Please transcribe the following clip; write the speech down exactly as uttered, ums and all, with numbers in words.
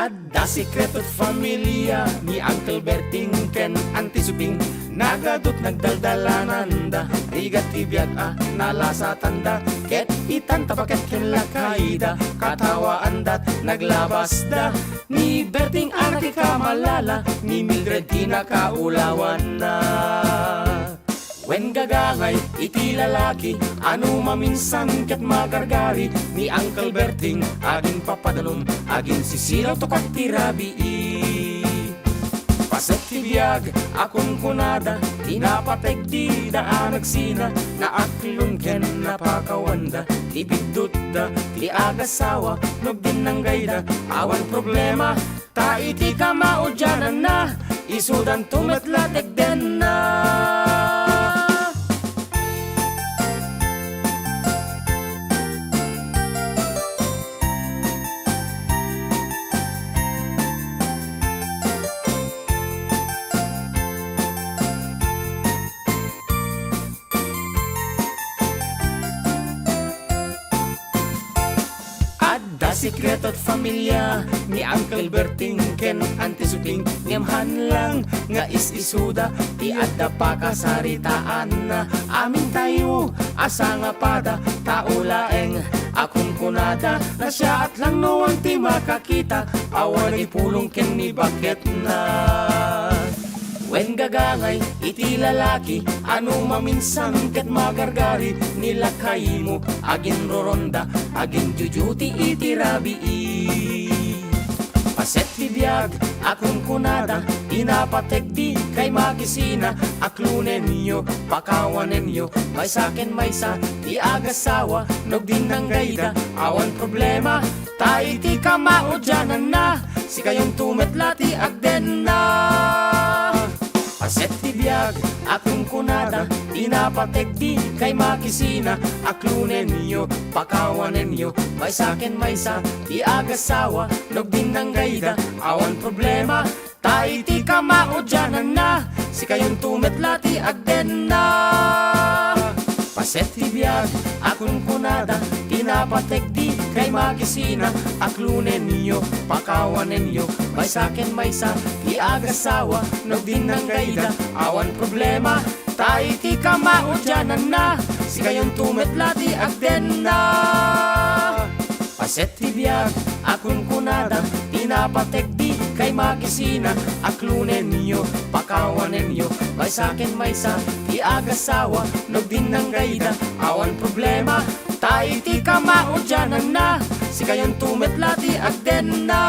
Adda sekreto ti familia ni Uncle Berting ken Auntie Suping. Nagadut nagdaldalananda, rigat ti biag a nalasatanda, ket itanta baket ken lakayda, katawaandat naglabasda. Ni Berting anak ti kamalala, ni Mildred ti nakaulawanna. Wen gagangay iti lalaki, ano maminsan ket magargari, ni Uncle Berting agin papadalum, agin sisilaw tukak ti rabii. Paset ti biag a kunkunada, ti napateg dida a nagsina, naaklon ken napakawanda, ti biddutda, ti agasawa, nagdinnanggayda, awan problema, ta iti kamaudiananna, isudanto met la ti agdenna. Adda sekreto ti familia ni Uncle Berting ken Auntie Suping, ngem haan lang nga is-isuda ti adda pakasaritaanna. Amintayo a sangapada, tao laeng a kunkunada, nasiaat lang no wen ti makakita, awan ipulong ken ni baketna. Wen gagangay iti lalaki, ano maminsan ket magargari, ni lakaymo agin roronda, agin jujuti iti rabii. Paset ti biag a kunkunada, ti napateg di kay makisina, aklonenyo, pakawanenyo, maysa ken maysa ti agasawa, nagdinnanggayda, awan problema, ta iti kamaudiananna, sikayonto met la ti agdenna. Paset ti biag a kunkunada, ti napateg di kay makisina, aklonenyo, pakawanenyo, maysa ken maysa ti agasawa, nagdinnanggayda, awan problema, ta iti kamaudiananna, sikayonto met la ti agdenna. Paset ti biag a kunkunada, ti napateg di kay makisina, aklonenyo, pakawanenyo, maysa ken maysa ti agasawa, nagdinnanggayda, awan problema, ta iti kamaudiananna, sikayonto met la ti agdenna. Paset ti biag a kunkunada, ti napateg di kay makisina, aklonenyo, pakawanenyo, maysa ken maysa ti agasawa, nagdinnanggayda, awan problema, ta iti kamaudiananna, sikayonto met la ti agdenna.